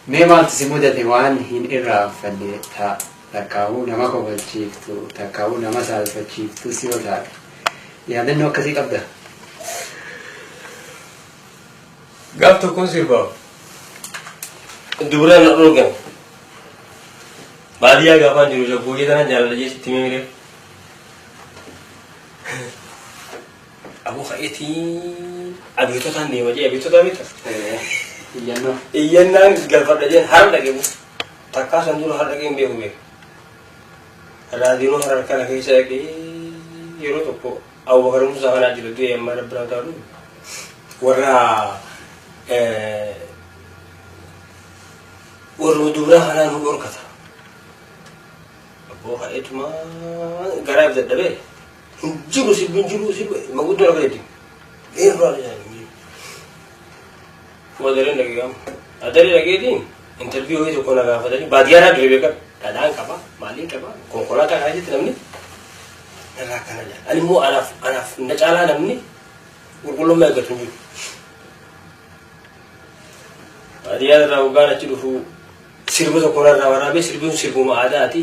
Mee maaltu si mudate waan hin irraanfanne ta takkaahuu nama kofalchiiftu takkaahuu nama saalfachiiftus yoo taate yaadannoo akkasii qabda? Gaaf tokkoon sirbaa. Dubra na dhorgan. Baadiyyaa gaafaan jiru shaggooyyee tanan jaalala jee sitti himee miree. Aboo ka'eetii abeetotaan deema jee abeetotaa beekta. Iyyannoo. Iyyannaan galfadha jeen har dhaqe bu. Takkaa san dura har dhaqee hin beeku beeku. Raadiyoon harar kana keessa dhaqee yeroo tokko Abubakar Musaa kanaa jira du'e amma rabbi naa taa'u. Warra warra dubraa kanaa nu dhorkata. Abboo ka'eetuma garaa if dadhabee hin jiru sirbi hin jiru sirbi maguddoon akka jetti. Eerraa jedhan hin jiru. Wadareen dhaqee qaama. Adaree dhaqeetiin intarviyuu wayii tokko na gaafatanii baadiyyaadhaa ture beekan. Dhadhaan qaba maaliin qaba konkolaataa kana jetti namni narraa akkana jedha. Ani immoo anaaf anaaf na caalaa namni qulqullummaa eeggatu hin jiru. Baadiyyaa irraa hoggaan achi dhufu sirba tokko narraa waraabee sirbi sun sirbuma aadaati.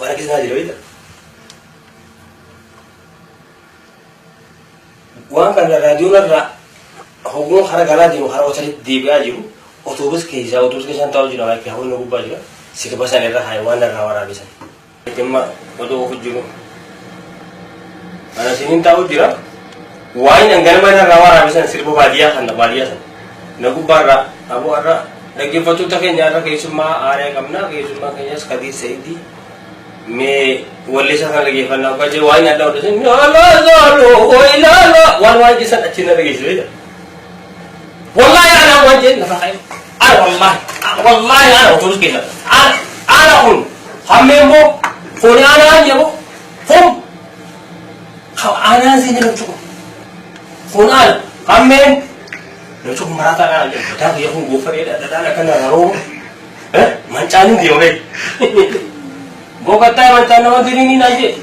Waan akkasii naa jira beektaa? Waan kana raadiyoon irraa hogguun kara galaa deemu kara hotelitti deebi'aa jiru otoobus keessaa otoobus keessaan taa'u jira maayikii hawwanna gubbaa jira sirba san irra kaaye waan irraa waraabe san. Dhimma odoo ofu jiru. Ana sinin taa'u jira. Waan ganama irraa waraabe san sirba baadiyyaa kana baadiyyaa san na gubbaa irraa aboo irra dhaggeeffattoota keenya irra keessummaa aadaa qabna keessummaa keenyas Kadiir Sa'idii mee walleessaa kana dhaggeeffannaa akka jee waan nyaadhaa hodhate waan waan keessan achi na dhageessise beekta. Wallaahi ana waan jeen lafa ka'e ana wallaahi wallaahi ana otoo keessa ana ana kun hammee immoo kun anaan jedhu kun anaan siin jedhu kun kun ana hammeen namicha kun maraataa kana jedhu mataa kiyya kun goofaree dhadhaan akkana raroo Mancaan hin deema beeku. Boqottaa mancaan nama diriinii naan jedhe.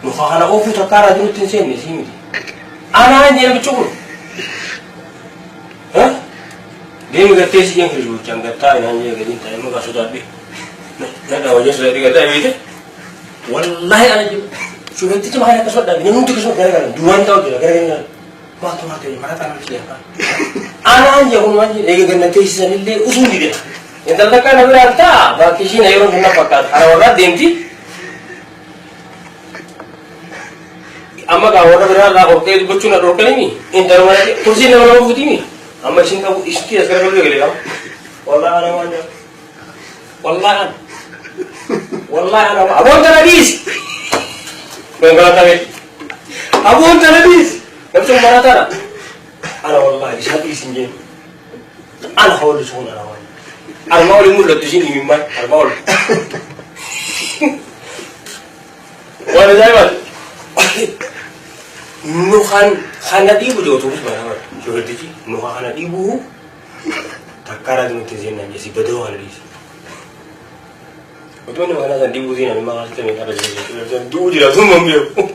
Muka kana oofuu takkaa irraa jirutti hin seenne sii miti. Anaan jedhe namichi kun. Deemi gattee si jeen kirisbochaan gattaa naan jedhe gadiin taa'ee maqaa sodaadhe. Nadhaa wajjin sodaadhe gattaa beekte. Wallaahi ana jedhu. Shufeettichi maal akkasuma dhaabe namni hundi akkasuma garagalan duwwaan taa'u jira garagalan. Maaltu maal ta'e marataa namichi jedha. Anaan jedhu maal jedhe eega ganna teessisan illee usuun dide. Intala takka na biraan ta'a bakki ishiin yeroo sun na fakkaata. Kana warraa deemti. Amma gaa warra biraa irraa hortee dubbachuu na dhorkanimi. Intala mana kursiin nama nama fuutimi. Amma ishiin qabu ishitti as garagaluu eegale qaba. Wallaahi ana waan jedhu. Wallaahi ana. Wallaahi ana aboon tana dhiisi. Konkolaataa beeku. Aboon tana dhiisi. Namni sun maraataadha. Ana wallaahi isaa dhiisi hin jeen. Ana hawalli sun ana waan. Armaa olii mul'attu isiin imimmaan armaa ol. Waan ajaa'ibaati. Nu kan kana dhiibu jiru otobus bara bara. Shofeertichi nu kan kana dhiibu takkaa raajii nutti hin seennan jesi badoo kana dhiisi. Otoo inni makanaa san dhiibuu seenan immoo haasita meeqa irra jira jechuudha. Du'uu jira tun mambeeku.